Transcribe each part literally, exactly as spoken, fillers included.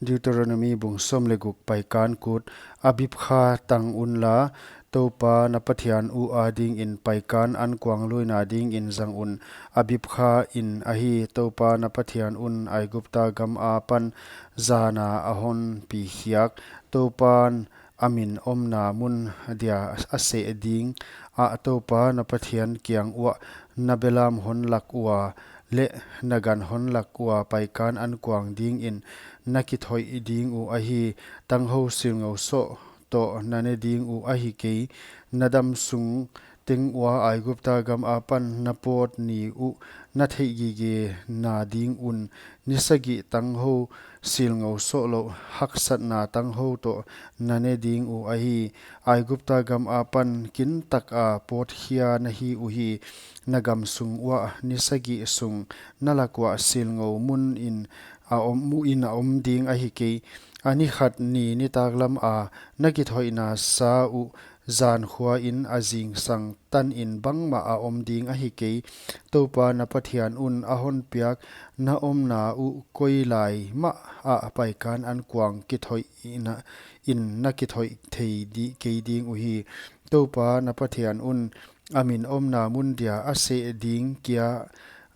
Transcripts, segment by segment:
Deuteronomi bung sawm leh guk. Paikan kut. Abib kha tang unla, Toupa na Pathian uh adingin paikan ankuang luina dingin zang un. Abib kha in ahi, Toupa na Pathian un Aigupta gam apan zana a hon pi khiak, Toupan a min omna mun dia a seh ding ah Toupa na Pathian kiang uah na belam hon lak ua leh na gan hon lak ua paikan ankuang dingin na kithoih ding uh ahi. Tanghou silngou soh toh na ne ding uh ahi kei. Na dam sung teng ua Aigupta gam apan na pawt ni uh na theih gigena ding un. Ni sagih tanghou silngou soh louh haksatna tanghou toh na ne ding uh ahi. Aigupta gam apan kintaka pawtkhia na hi uhi. Na gam sung uah ni sagih sung na lak uah silngou mun in a om, mu in a om ding ahi kei. A ni khat ni nitaklam a na kithoihna sa uh zan khua in a zingsang tanin bangmah a om ding ahi kei. Toupa na Pathian un a hon piak na omna uh koi lai mah ah paikan ankuang kithoihna in na kithoih thei di, kei ding uhi. Toupa na Pathian un a min omna mun dia a seh ding kia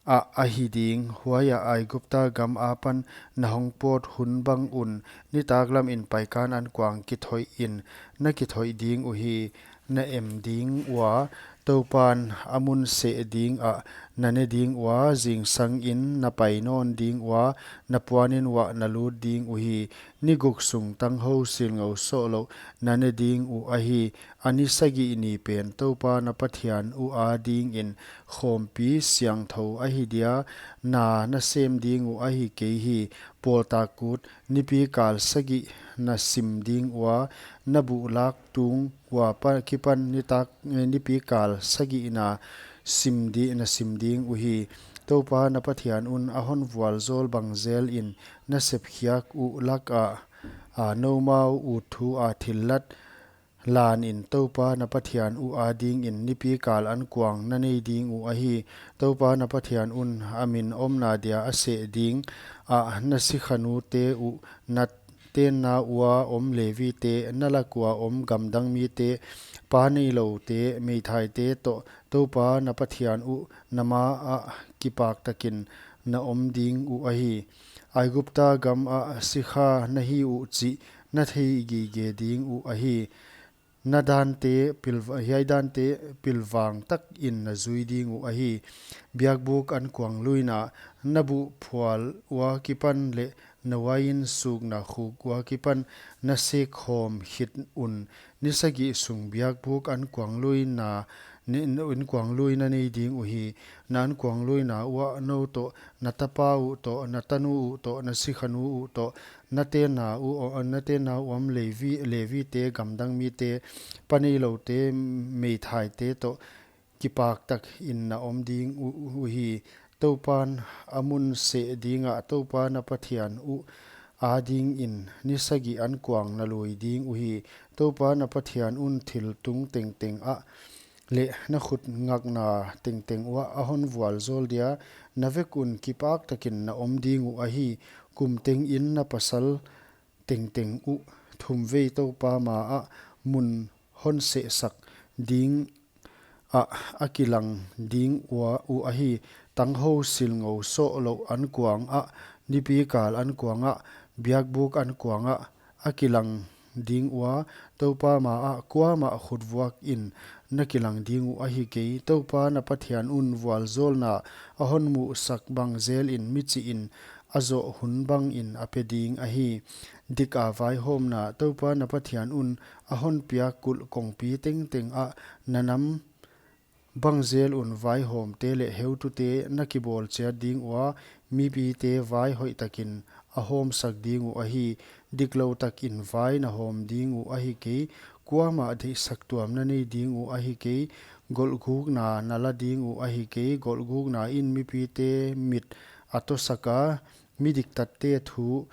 ah ahi ding. Huai ah Aigupta gam apan na hong pawt hun bang un nitaklam in paikan ankuang kithoih in na kithoih ding uhi. Na em ding ua, Toupan a mun seh ding ah na ne ding ua, zingsang in na pai nawn ding ua, na puan in uah na lut ding uhi. Ni guk sung tanghou silngou soh louh na ne ding uh ahi. A ni sagih ni pen Toupa na Pathian uh adingin khawmpi siangthou ahi dia, na na sem ding uh ahi kei hi. Pawltak kut. Nipi kal sagih na sim ding ua, na buh lak tung ua pa, kipan nitak, eh, nipi kal sagihna sim di, na sim ding uhi. Toupa na Pathian un a hon vualzawl bang zel in na sepkhiak uh lak ah, a, noumau ut thu a thillat lan in Toupa na Pathian uh adingin nipi kal ankuang na nei ding uh ahi. Toupa na Pathian un a min omna dia a seh ding ah na sikhanute uh, na tenna ua om Levite, na lak ua om gamdang mite, pa neiloute, meithaite toh Toupa na Pathian uh na ma ah kipak takin na om ding uh ahi. Aigupta gam ah sikha na hi uh chih na thei gige ding uh ahi. Na dante pilva-, hiai dante pilvang takin na zui ding uh ahi. Biakbuk ankuang luina, na buh phual ua kipan leh na uain sukna khuk ua kipan na sek khawm khit un. Ni sagih sung biakbuk ankuang luina, ni, ankuang luina nei ding uhi. Na ankuang luina uah nou toh, na tapa uh toh, na tanu uh toh, na sikhanu uh toh, na tenna uh, na tenna uh om Levi, Levite, gamdang mite, pa neiloute, meithaite toh kipak takin na om ding uh, uhi. Toupan a mun seh ding ah Toupa na Pathian uh adingin ni sagih ankuang na lui ding uhi. Toupa na Pathian un thil tung tengteng ah leh na khut ngakna tengteng uah a hon vualzawl dia, na vek un kipak takin na om ding uh ahi. Kum tengin na pasal tengteng uh thumvei Toupa ma ah mun hon sehsak ding ah a kilang ding ua uh ahi. Tanghou silngou soh louh ankuang ah, nipi kal ankuang ah, biakbuk ankuang ah a kilang ding ua, Toupa ma ah kuamah khutvuak in na kilang ding uh ahi kei. Toupa na Pathian un vualzawlna a hon muhsak bang zel in michih in a zoh hun bangin a pe ding ahi. Dik a vaihawmna. Toupa na Pathian un a hon piak kulh kongpi tengteng ah na nam bang zel un vaihawmte leh heutute na kibawl chiat ding ua, mipite vai hoih takin a hawmsak ding uh ahi. Diklou takin vai na hawm ding uh ahi kei. Kuamah deihsak tuam na nei ding uh ahi kei. Golhgukna na la ding uh ahi kei. Golhgukna in mipite mit a tawsak a, mi diktatte thu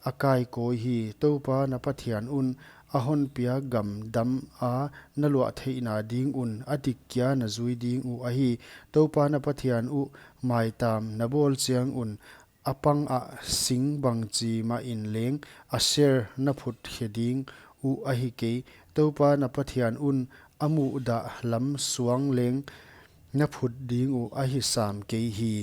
a kaikawi hi. Toupa na Pathian un a hon piak gam dam a na luah theihna ding un a dik kia na zui ding uh ahi. Toupa na Pathian uh maitam na bawl chiang un a pangah sing bangchi mahin leng a ser na phutkhe ding uh ahi kei. TOUPA na Pathian un a muhdah lam suang leng na phut ding uh ahi sam kei hi.